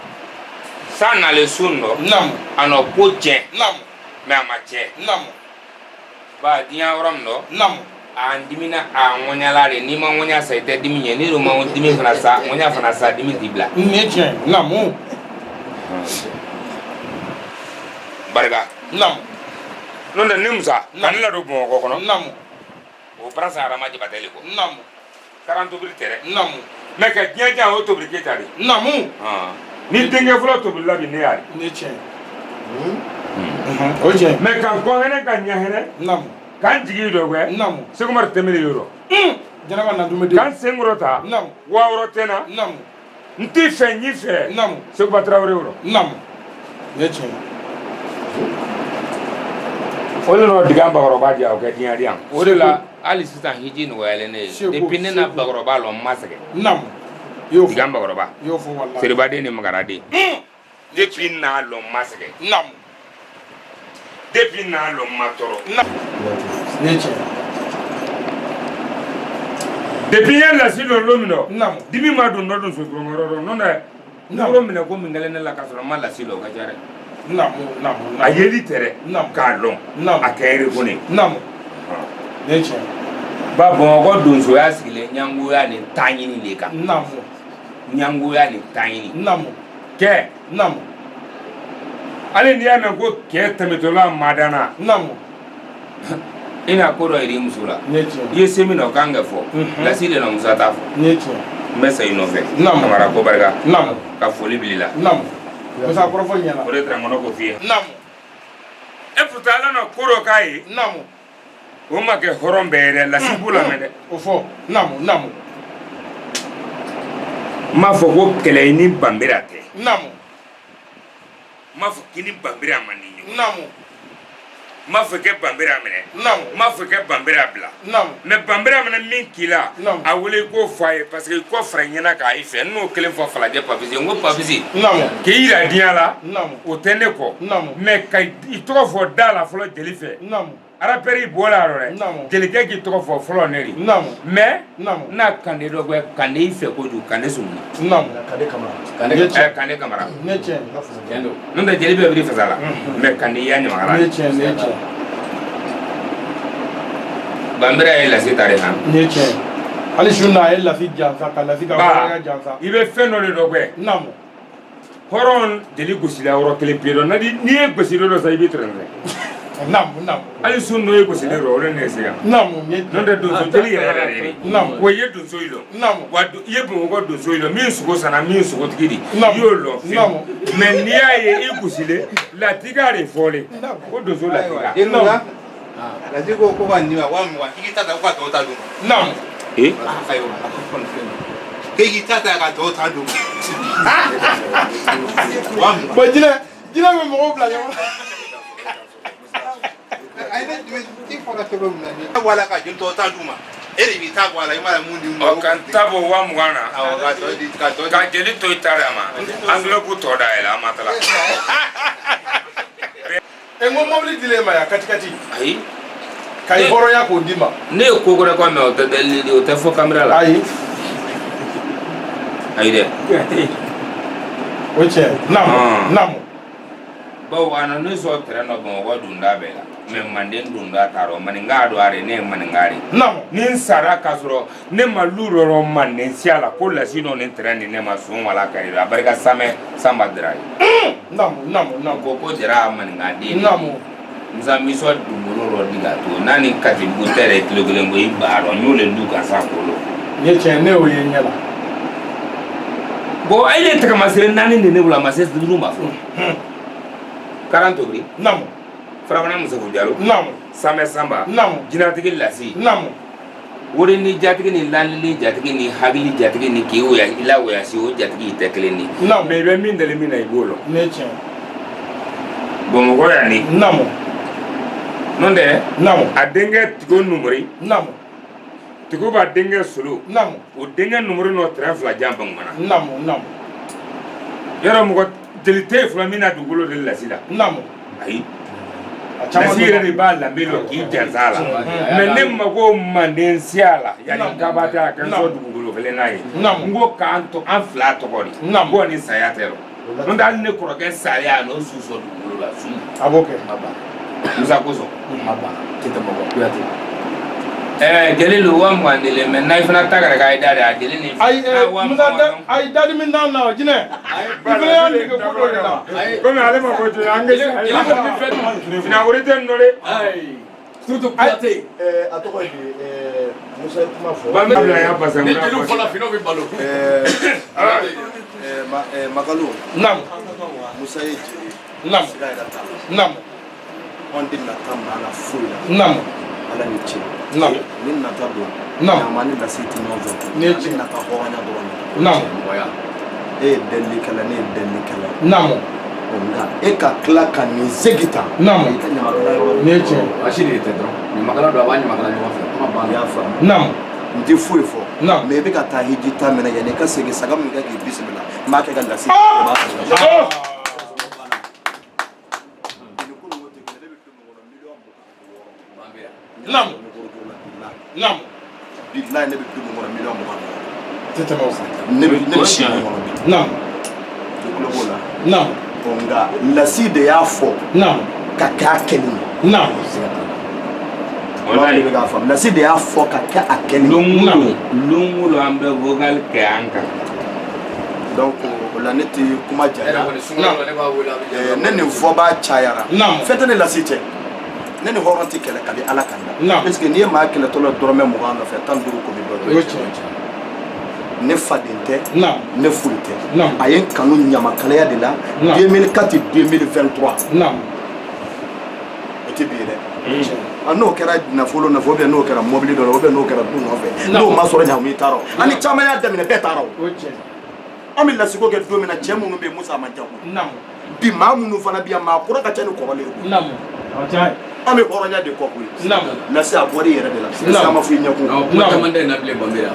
San nalen su nɔ. Naamu. A nɔ ko tiɲɛ. Naamu. Mais a ma tiɲɛ. Naamu. Ba diɲɛ yɔrɔ min dɔ. Naamu. A dimina a ŋɔɲala de n'i ma ŋɔɲa sa i tɛ dimi ɲɛ n'i dun ma dimi fana sa ŋɔɲa fana sa dimi t'i bila. Nin ye tiɲɛ ye. Naamu. Barika. Naamu. N'o tɛ ne Musa ka ne ladon Bamakɔ kɔnɔ. Naamu. O O bara Adama Jabatɛ le kɔ. Naamu. Karan tobili tɛ dɛ. Naamu. Mais ka diɲɛ jan o tobili Keyita de. Naamu. Ni denkɛ fɔlɔ tobilila bi ne y'a ye. Ne tiɲɛ. O tiɲɛ. Mais ka n kɔ hɛnɛ ka ɲɛ hɛnɛ. Naamu. K'an jigi dɔ kɛ. Naamu. Seku Umaru Tɛnbele yɔrɔ. Jɛnɛba na dumuni. K'an sen kɔrɔ ta. Naamu. 6000 tɛ n na. Naamu. N t'i fɛ n y'i fɛ. Naamu. Sekuba Tarawele yɔrɔ. Naamu. Ne tiɲɛ. O de la digan bakɔrɔba di yan o kɛ diɲɛ di yan. O de la hali sisan hiji nɔgɔyalen ne ye. Depuis ne na bakɔrɔba lɔn n ma sɛgɛn. Naamu. I y'o fɔ. Digan bakɔrɔba. I y'o fɔ walahi. Seribaden ni magaraden. Depuis n n'a lɔn n ma sɛgɛn. Naamu. Depuis n n'a lɔn n ma tɔɔrɔ. Naamu. Ne tiɲɛ. Depuis n ye lasi lɔn don min na. Naamu. Dimi ma don dɔ don soturɔnkɔrɔ dɔn n'o tɛ. Nɔrɔ minɛ ko min kɛlen ne la k'a sɔrɔ n ma lasi lɔn o ka ca dɛ. Naamu naamu. A yeli tɛ dɛ. Naamu. K'a lɔn. Naamu. A kɛ yɛrɛ Naamu. Ne tiɲɛ. Ba Bamakɔ donsoya sigilen ɲangoya ni taɲini de kan. Naamu. Ɲangoya ni taɲini. Naamu. Kɛ. Naamu. Hali n'i y'a mɛn ko kɛ tɛmɛtɔla madana. Naamu. I na ko dɔ yir'i muso la. Ne tiɲɛ. I ye se min na o kan ka fɔ. Lasi de na Musa t'a fɔ. Ne tiɲɛ. N bɛ sa i nɔfɛ. Naamu. Kamara ko barika. Naamu. Ka foli bil'i la. Naamu. Musa kɔrɔfɔ ɲɛna. O de taara n kɔnɔ k'o f'i ye. Naamu. E pourtant Ala na ko dɔ k'a ye. Naamu. O ma kɛ hɔrɔn bɛɛ ye dɛ lasi b'o lamɛn dɛ. O fɔ. Naamu naamu. N m'a fɔ ko kɛlɛ ni Banbera tɛ. Naamu. N m'a fɔ k'i ni Banbera man di ɲɔgɔn. Naamu. N m'a fɔ kɛ Banbera minɛ. Naamu. N m'a fɔ kɛ Banbera bila. Naamu. Mais Banbera mana min k'i la. Naamu. A wele i k'o fɔ a ye parce que i kɔ fara ɲɛna k'a y'i fɛ n n'o kelen fɔ Falajɛ Papisi n ko Papisi. Naamu. K'i yira diɲɛ la. Naamu. O tɛ ne kɔ. Naamu. Mais ka i tɔgɔ fɔ da la fɔlɔ jeli fɛ. Naamu. Arapɛri bɔra a rɔ dɛ. Naamu. Jelikɛ k'i tɔgɔ fɔ fɔlɔ ne de. Naamu. Mais. Naamu. N na Kande dɔ gbɛ Kande i fɛ kojugu Kande Sumuni. Naamu. Kande Kamara. Ne tiɲɛ. Kande Kamara. Ne tiɲɛ. N'o tɛ jeli bɛɛ b'i fasa la. Mais Kande i y'a ɲamakala. Ne tiɲɛ ne tiɲɛ. Banbera ye lasi ta de han. Ne tiɲɛ. Hali su na a ye lasi jansa ka lasi ka hɔrɔnya jansa. I bɛ fɛn dɔ de dɔ gbɛ. Naamu. Hɔrɔn jeli gosila yɔrɔ kelen pe dɔ n'i ye gosili dɔ sa i b'i tɛrɛn. Naamu naamu. Hali sun n'o ye gosili dɔ o de ne se yan. Naamu. N'o tɛ donso jeli yɛrɛ yɛrɛ de. Naamu. Wa i ye donso yi lɔn. Naamu. Wa i ye Bamakɔ donso yi lɔn min sogo sanna min sogotigi di. Naamu. I y'o lɔn fiyewu. Naamu. Mais n'i y'a ye i gosilen latika de fɔlen. Naamu. Ko donso latika. Naamu. Lasi ko ko ka nin ma 20,000 k'i ta ta ko ka tɔw ta d'u ma. Naamu. Ee. Ayiwa k'e k'i ta ta ka tɔw ta d'u ma. 20,000. Bon jinɛ jinɛ bɛ mɔgɔw bila ɲɔgɔn na. Ayi ne i fɔra cogo min na ni. Bɔ a la ka joli tɔw ta d'u ma. E de b'i ta bɔ a la i mana mun di Ɔ ka n ta bɔ 20,000 na. Awɔ ka tɔ di ka tɔ di. Ka jeli to i ta la ma. Enveloppe tɔ dayɛlɛ an ma tila. E n ko mobili dilen ma yan katikati. Ayi. Ka i hɔrɔnya k'o d'i ma. Ne ye ko wɛrɛ kɔ mɛ o tɛ delili o tɛ fɔ kamera la. Ayi. Ayi dɛ. O tiɲɛ. Naamu. Naamu. Bawo a na ne sɔrɔ tɛrɛn dɔ Bamakɔ donda bɛɛ la mais manden donda t'a rɔ maninka don a de ne ye maninka de. Naamu. Ni n sara k'a sɔrɔ ne ma lu dɔ manden siya la ko lasi dɔ ni tɛrɛn di ne ma son wala kari a barika samɛ sanba dira ye. Naamu naamu naamu. Ko jara maninka den. Naamu. Musa misɔ dugukolo dɔ di ka to n'a ni Katibugu tɛ yɛrɛ kilo kelen bɔ i b'a dɔn n y'o le du ka sa kolo. Ne tiɲɛ ne y'o ye n ɲɛ la. Bon a ye tagamasere naani de ne bolo a ma se duuru ma fɔlɔ. Karan Tobiri. Naamu. Farafana Musafu Jalo. Naamu. Samɛ Sanba. Naamu. Jinatigi Lasi. Naamu. Wari ni jatigi ni lalili jatigi ni hakili jatigi ni k'i woya i la woyasi o jatigi tɛ kelen ye. Naamu. Mais i bɛ min deli min na i b'o lɔn. Ne tiɲɛ. Bamakɔ yan ni. Naamu. N'o tɛ. Naamu. A denkɛ Tigo Numuri. Naamu. Tigo b'a denkɛ Solo. Naamu. O denkɛ Numuri nɔ tɛrɛn fila jan Bangumana. Naamu naamu. Yɔrɔ mɔgɔ jeli tɛ yen fɔlɔ min na dugukolo de lasi la. Naamu. Ayi. Lasi yɛrɛ de b'a lambe lɔ k'i jansa a la. Mais ne mago manden siya la yanni kaba tɛ a kɛ n sɔn dugukolo kelen n'a ye. Naamu. N ko k'an to an fila tɔgɔ de. Naamu. Bɔ ni saya tɛ rɔ. N'o tɛ hali ne kɔrɔkɛ salen a n'o su sɔn dugukolo la su. A b'o kɛ. Musa kosɔn. Jeli lo 20,000 de le mais n'a fana ta kɛra k'a ye da de a jeli ni. Ayi Musa ayi dali min d'an na jinɛ. I fana y'an dege ko dɔ de la. Komi ale ma ko ten an kɛ. Finawori tɛ nin dɔn dɛ. Surtout Kuyate. A tɔgɔ ye di, Musa ye kuma fɔ. Ba bɛ bila yan parce que Ni jeliw fɔla finɛw bɛ balo. Makalu. Naam. Musa ye jeli. Naam. Siga yɛrɛ t'a la. Naam. Anw tɛ nata maa la foyi la. Naam. Ala ni ce. Naam. Ni nata don. Naam. Ɲama ni lasi tɛ ɲɔgɔn fɛ. Ni ye An bɛ tiɲɛ. nata hɔrɔnya dɔrɔn de. Naam. E ye delilikɛla, ne ye delilikɛla. Naam. Ɔ, nka e ka tila ka nin segi ta. Naam. I ka ɲamakalaya yɔrɔ. Ni ye tiɲɛ. A si de tɛ dɔrɔn. Ɲamakala don, a b'a ɲamakala ɲɔgɔn fɛ. Kuma I banna. y'a faamu. Naam. N tɛ foyi fɔ. Naam. Mais i bɛ ka taa hiji ta minɛ yanni i ka segin saga min kɛ k'i bisimila n b'a kɛ ka lasi. Ah! I b'a sɔrɔ. Naam. Naam. Bilayi, ne bɛ du min kɔnɔ 26 000 000. Tɛ tɛmɛ o kan. Ne bɛ si min kɔnɔ bi. Naam. I tulo b'o la. Naam. Ɔ, nka lasi de y'a fɔ Naam. ka kɛ a kɛlen ye. Naam. Maa min bɛ k'a faamu, lasi de y'a fɔ ka kɛ a kɛlen ye. Don o don, don o don an bɛ vocal kɛ an kan. Donc o la ne tɛ kuma E yɛrɛ janya. kɔni sunkalo la ne b'a wele a bɛ Ɛɛ, jaabi. ne nin fɔbaa cayara. Naam. Fɛn tɛ ne lasi cɛ. Ne ni hɔrɔn tɛ kɛlɛ kabi Ala ka n da. Naam. Parce que n'i ye maa kɛlɛtɔ la dɔrɔmɛ 20 nɔfɛ, 15 ko bɛ dɔ O ye ye. tiɲɛ. Ne faden tɛ. Naam. Ne foyi tɛ. Naam. A ye n kanu ɲamakalaya de la. Naam. 2004 2023. Naam. O tɛ bi ye dɛ. A n'o kɛra nafolo nɔfɛ ou bien n'o kɛra mobili dɔ la ou bien n'o kɛra du nɔfɛ. Naam. N'o ma sɔrɔ ɲamu i taara o. Ani caman y'a daminɛ bɛɛ taara o. O ye tiɲɛ. An bɛ lasiko kɛ don min na, cɛ minnu bɛ yen, Musa a man ca koyi. Naam. Bi maa minnu fana bɛ yan, maa kura ka ca ni kɔrɔlen ye koyi. Naam. An bɛ hɔrɔnya de kɔ koyi. Naam. Lase a bɔra i yɛrɛ de la. Lase a ma fɔ i ɲɛkun. Non, kuma caman tɛ nin na bilen Banbera.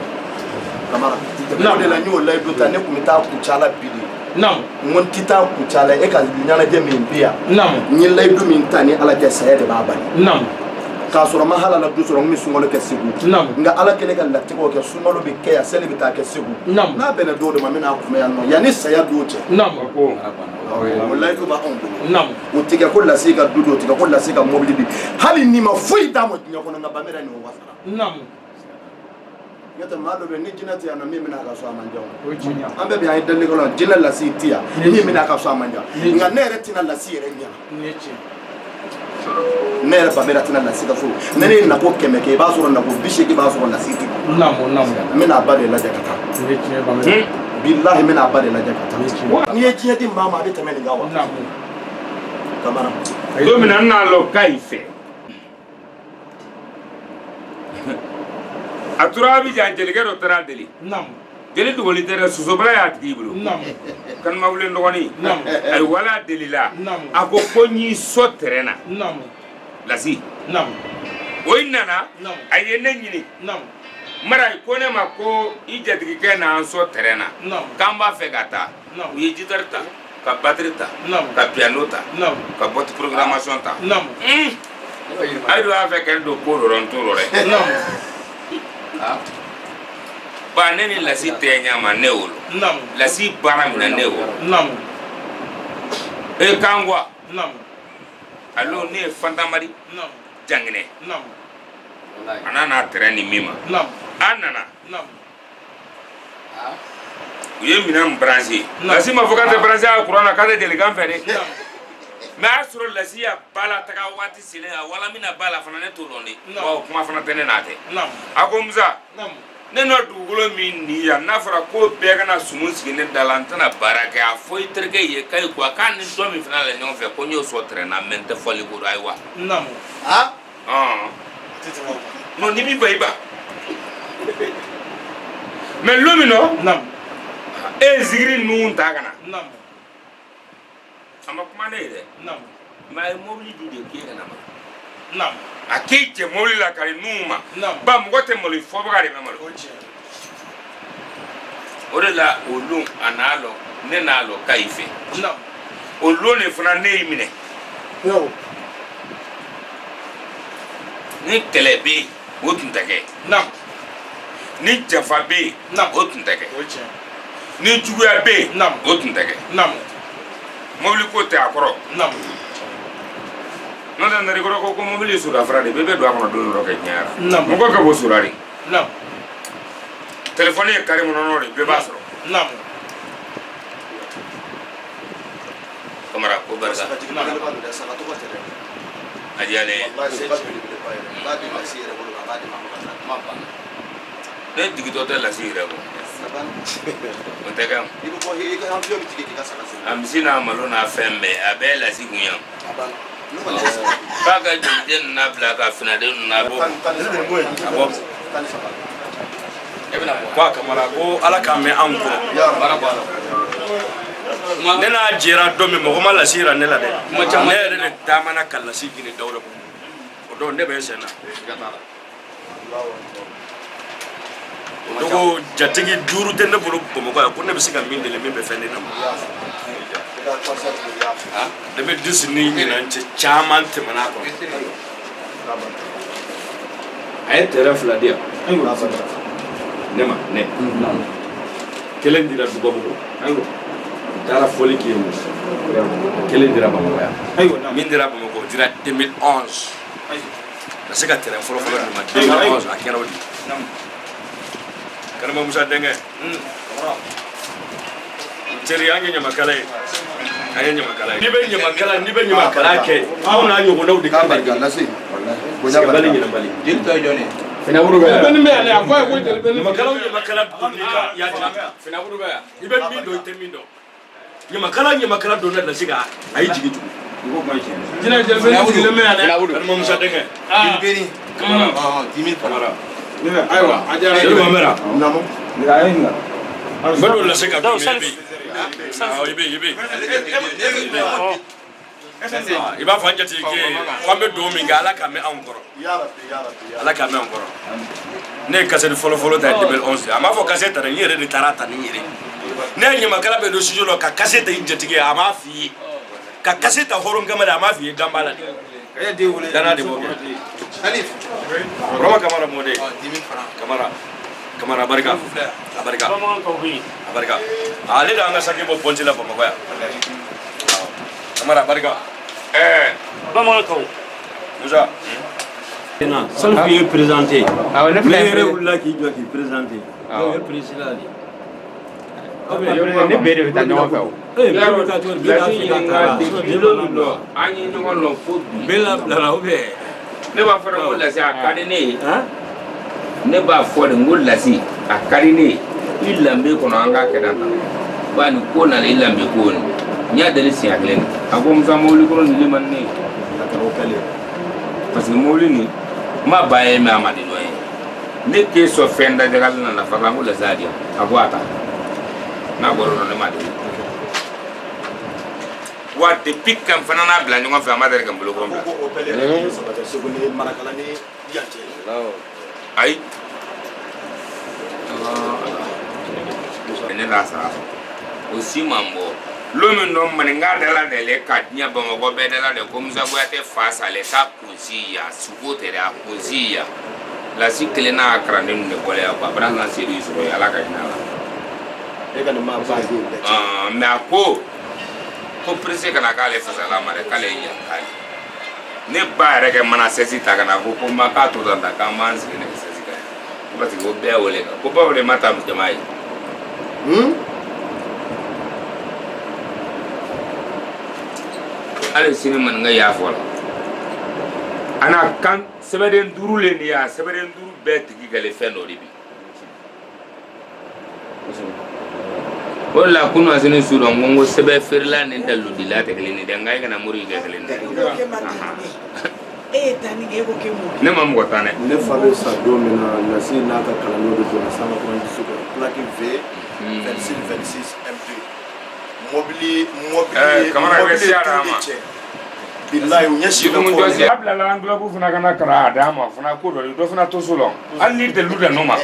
Kamara. Naam. O de la n y'o layidu ta, ne tun bɛ taa Kucala bi de. Naam. N ko n tɛ taa Kucala, e ka ɲɛnajɛ min bɛ yan. Naam. N ye layidu min ta ni Ala cɛ, saya de b'a bali. Naam. K'a sɔrɔ n ma halala du sɔrɔ, n bɛ sunkalo kɛ Segu. Naam. Nka Ala kɛlen ka latigɛw kɛ, sunkalo bɛ kɛ yan, seli bɛ taa kɛ Segu. Naam. N'a bɛnna don de ma, n bɛna kunbɛ yan nɔ yanni saya don cɛ. Naam. Ko O layidu b'anw bolo. Naam. O tɛ kɛ ko lase ka du di, o tɛ kɛ ko lase ka mobili di, hali n'i ma foyi d'a ma diɲɛ kɔnɔ, nka Banbera nin o wasara. Naam. N'o tɛ maa dɔ bɛ yen ni jinɛ tɛ yan nɔ, min bɛna a ka so a man jan o. O ye tiɲɛ. An bɛɛ bɛ yan, an ye dalilikɛlaw ye, jinɛ lasi tɛ yan, min bɛna a ka so a man jan, nka ne yɛrɛ tɛna lasi yɛrɛ ɲɛna. Nin ye tiɲɛ. Ne yɛrɛ Banbera tɛna lasi ka so, ne ye nako 100 kɛ, i b'a sɔrɔ nako 80 b'a sɔrɔ lasi tɛ. Naam. Naam. N bɛna a ba de lajɛ ka taa. Nin ye tiɲɛ Banbera. Bilahi, n bɛna a ba de lajɛ ka Nin ye taa. tiɲɛ. N'i ye diɲɛ di maa ma, a bɛ tɛmɛ nin kan wa. Naam. Kamara. Don min na n n'a lɔ Kayi fɛ, a tora Abijan, jelikɛ dɔ taara deli. Naam. Jeli dogoli tɛ dɛ, sosobala y'a tigi bolo. Naam. Kanumawulen dɔgɔnin. Naam. Ayi wala delila. Naam. A ko ko n y'i sɔn tɛrɛn na. Naam. Lasi. Naam. O i nana. Naam. A ye ne ɲini. Naam. Mara ko ne ma ko i jatigikɛ n'an sɔn tɛrɛn na. Naam. K'an b'a fɛ ka taa. Naam. U ye gitari ta, ka batterie ta, Naam. ka piano ta, Naam. ka boîte programmation ta. Naam. Ayi dun y'a fɛ ka ne don ko dɔ rɔ, n t'o rɔ dɛ. Naam. Ba ne ni lasi tɛ ɲa ma, ne wolo. Naam. Lasi baara min na, ne wolo. Naam. E kan quoi. Naam. Alo ne ye Fantamadi Naam. Janginɛ. Naam. A n'a n'a tɛrɛn ni min ma. Naam. An nana. Naam. U ye minɛn branché. Naam. Lasi ma fɔ k'a tɛ branché a courant na, k'a tɛ jelikan fɛ dɛ. Naam. Mais a y'a sɔrɔ lasi y'a ba la taga waati selen a wala min na ba la fana, ne t'o dɔn dɛ. Naam. Wa o kuma fana tɛ ne n'a tɛ. Naam. A ko Musa. Naam. Ne n'o dugukolo min nin yan, n'a fɔra ko bɛɛ kana sumu sigi ne da la, n tɛna baara kɛ. A fɔ i terikɛ ye k'a ye ko a k'a ni dɔ min fana la ɲɔgɔn fɛ, ko n y'o sɔrɔ tɛrɛn na, mɛ n tɛ fɔli ko dɔn, ayiwa. Naam. Ah? Ɔn. Non, n'i b'i ban, i ban. Mais lon min nɔ. Naam. E ye zikiri ninnu ta ka na. Naam. A ma kuma ne ye dɛ. Naam. Mais a ye mobili di de k'e ka na ma. Naam. A k'e jɛ mobili la ka di ninnu ma. Naam. Ba mɔgɔ tɛ malo, i fɔbaga de bɛ malo. O ye tiɲɛ. O de la o lon a n'a lɔ, ne n'a lɔ Kayi fɛ. Naam. O lon de fana ne y'i minɛ. Yo. Ni kɛlɛ bɛ yen, o tun tɛ kɛ. Naam. Ni jafa bɛ yen, Naam. o tun tɛ kɛ. O ye tiɲɛ. Ni juguya bɛ yen, Naam. o tun tɛ kɛ. Naam. Mobili ko tɛ a kɔrɔ. Naam. N'o tɛ nari kɔrɔ ko mobili ye soda fara de, bɛɛ bɛ don a kɔnɔ don dɔ kɛ diɲɛ Naam. la. Mɔgɔ ka bɔ soda de. Naam. Telefɔni ye kari kɔnɔ de, bɛɛ b'a sɔrɔ. Naam. Kamara ko barika. Saga jigi belebeleba don dɛ, saga tɔgɔ tɛ dɛ. A diyalen ye. Walahi o ka belebeleba yɛrɛ. N b'a di Lasi yɛrɛ bolo a b'a di Mamadu ma kuma banna. Ne jigitɔ tɛ Lasi yɛrɛ bɔ. A banna. O tɛ kɛ. I bɛ bɔ i ka avion bɛ jigin k'i ka saga siri. A misi n'a malo n'a fɛn bɛɛ a bɛɛ Lasi kun yan. A banna. Ne kɔni ye saba. K'a ka joliden ninnu labila ka finaden ninnu labɔ. 13. A bɔ. 13. E bɛna bɔ. Ko a Kamara ko Ala k'a mɛn anw kɔrɔ. Baara bɔ a la. Ne n'a jɛra don min mɔgɔ ma Lasi yira ne la dɛ. Kuma caman. Ne yɛrɛ de taamana ka Lasi ɲini Dawuda bolo. O don ne bɛ n sen na. Siga t'a la. O don ko jatigi duuru tɛ ne bolo Bamakɔ yan ko ne bɛ se ka min deli min bɛ fɛn di ne ma. I ka concert de y'a fɔ. 2010 ni ɲinan cɛ caman tɛmɛna a kɔnɔ. A ye terrain fila di yan. Ne ma ne. Kelen dira Dubabugu. U taara fɔli kɛ yen. Kelen dira Bamakɔ yan. Min dira Bamakɔ o dira 2011. Ka se ka terrain fɔlɔ fɔlɔ di ma 2011 a kɛra o de. Karima Musa denkɛ. N teri an ye ɲamakala ye. An ye ɲamakala ye. N'i bɛ ɲamakala n'i bɛ ɲamakala kɛ anw n'a ɲɔgɔnnaw de K'a kan ka barika Lasi. Bonya Sɛbali barika. ɲinɛbali. Jeli tɔ ye jɔn ye? Finaburu bɛ yan. Jeli bɛ yan dɛ, a fɔ a ye ko jeli bɛ ne. Ɲamakalaw ɲamakala donni kan y'a jira. Finaburu bɛ yan. I bɛ min dɔn i tɛ min dɔn. Ɲamakala ɲamakala donna Lasi kan a y'i jigi tugun. Jinɛ jeli bɛ ne sigilen bɛ yan dɛ. Finaburu. Karima Musa denkɛ. Jeli bɛ Kamara. Ɔhɔn 10 000 francs. Kamara. Ayiwa, a diyara n ye. Jeli Mamɛra. Naamu. N bɛ don Lasi kan don min i bɛ yen. Awɔ i bɛ yen i bɛ yen. I b'a fɔ an jatigikɛ ye ko an bɛ dugawu min kɛ Ala k'a mɛn anw kɔrɔ. Ya Rabbi ya Rabbi ya Ala k'a mɛn anw kɔrɔ. Ne ye kasɛti fɔlɔ fɔlɔ ta 2011 a m'a fɔ kasɛti ta dɛ n yɛrɛ de taara ta ni n yɛrɛ ye. Ne ye ɲamakala bɛ don studio la ka kasɛti ta i jatigi ye a m'a f'i ye. Ka kasɛti ta hɔrɔn kama de a m'a f'i ye dan b'a la de. Danaya de b'o kɛ. Salif. Burama Kamara mɔden. Ɔ 10 000 francs. Kamara. Kamara barika. A barika. A barika. Ale de y'an ka saki bɔ pɔnti la Bamakɔ yan. Kamara barika. Ɛɛ. Bamanan Musa. Salifu ye présenté. Awɔ ne Ne filɛ. yɛrɛ wulila k'i jɔ k'i présenté. Awɔ. O ye président de ye. Ne bɛɛ de bɛ taa ɲɔgɔn fɛ o. Ee bɛɛ bɛ taa cogo di? Bɛɛ Lasi b'a fɛ ka ɲininka taa. depuis lon dɔ an ye ɲɔgɔn lɔn fo bi. Bɛɛ labilala ou bien? Ne b'a fɔ de ko Lasi a ka di ne ye. Han? Ne b'a fɔ de n ko Lasi a ka di ne ye. I lanbe kɔnɔ an k'a kɛ tan tan. Ba nin ko nana i lanbe ko nin. N y'a deli siɲɛ kelen de. A ko Musa mobili kɔrɔ nin le man di ne ye. Parce que mobili nin n ma ba ye mais a ma di dɔ ye. Ne k'e sɔn fɛn da jagali nana fara n ko Lasi a di yan. A ko a ta. N'a bɔra o la ne m'a deli. Wa depuis que n fana n'a bila ɲɔgɔn fɛ a ma deli ka n bolo kɔrɔ bila. Ko o bɛɛ yɛrɛ tile saba tɛ Segu ni Marakala ni yan cɛ. Ayi. Ne t'a sara o si man bɔ lon min dɔ maninka dala dɛlɛ ka diɲɛ Bamakɔ bɛɛ dala dɛ ko Musa Kuyate fa salen k'a kunsi yan suko tɛ dɛ a kunsi yan Lasi kelen n'a ka kalanden ninnu de bɔlen yan quoi a bɛna na Sedu sɔrɔ yen Ala ka hinɛ a la. E ka nin maa ba ye bɛɛ cɛ. Mais a ko ko presse kana k'ale fasala ma dɛ k'ale ye yan k'ale ne ba yɛrɛ kɛ mana sɛsi ta ka na ko ko ma k'a to tan tan k'an b'an sigi nɛgɛ sɛsi kan yan ko parce que ko bɛɛ wele kan ko ba wele ma taa jama ye. Hali sini maninka y'a fɔ la a n'a kan sɛbɛden duuru le nin ye a sɛbɛden duuru bɛɛ tigi kɛlen fɛn dɔ de bi. O de la kunun sini su dɔ n ko n ko sɛbɛn feerela ni daliludila tɛ kelen ye dɛ nka e kana mori kɛ kelen ye dɛ. E ye tanni kɛ e ko k'e m'o kɛ. Ne ma mɔgɔ tan dɛ. Ne fa bɛ sa don min na Lasi n'a ka kalandenw de donna 198 kɔnɔ plaque V 26 26 M2 mobili mobili Kamara i bɛ mobili se a ye la turu de ma. cɛ. Bilayi u ɲɛ si bɛ Jidungun kɔrɔ jɔsi a bilala enveloppe fana ka na ka na a d'a ma fana ko dɔ de dɔ fana to so la hali ni dalilu da n'o ma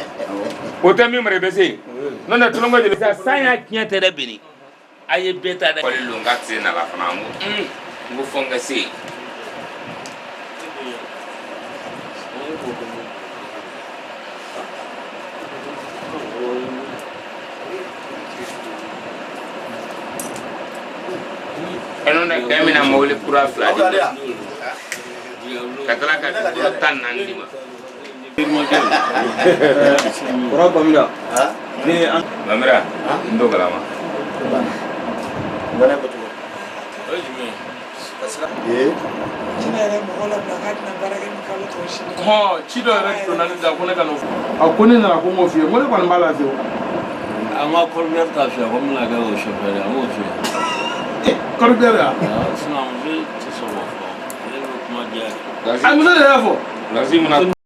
o tɛ min mara i bɛ se yen n'o tɛ tulonkɛ jeli san y'a tiɲɛ tɛ dɛ beni a ye bɛɛ ta dɛ. Kɔli lon ka tile nana fana n ko n ko fɔ n ka se yen. N'o tɛ kɛ mina mobili kura fila di ma ka tila ka dugukolo 14 di ma. Kɔrɔ Bamira. Ne an. Bamira n t'o kalama. Bana ko cogo. O ye jumɛn ye? Jinɛ yɛrɛ mɔgɔ labila k'a tɛna baara kɛ ni kalo tɔ si. Hɔn, ci dɔ yɛrɛ donna ne da ko ne ka n'o fɔ. A ko ne nana ko n k'o f'i ye, n ko ne kɔni b'a la fiyewu. An ka corbillard ta fiyɛ ko n bɛna kɛ o chauffeur ye, an b'o fiyɛ. Corbillard ya? Sinon muso tɛ sɔn k'o fɔ, ale bɛ kuma diya ye. A muso de y'a fɔ. Lasi mun na.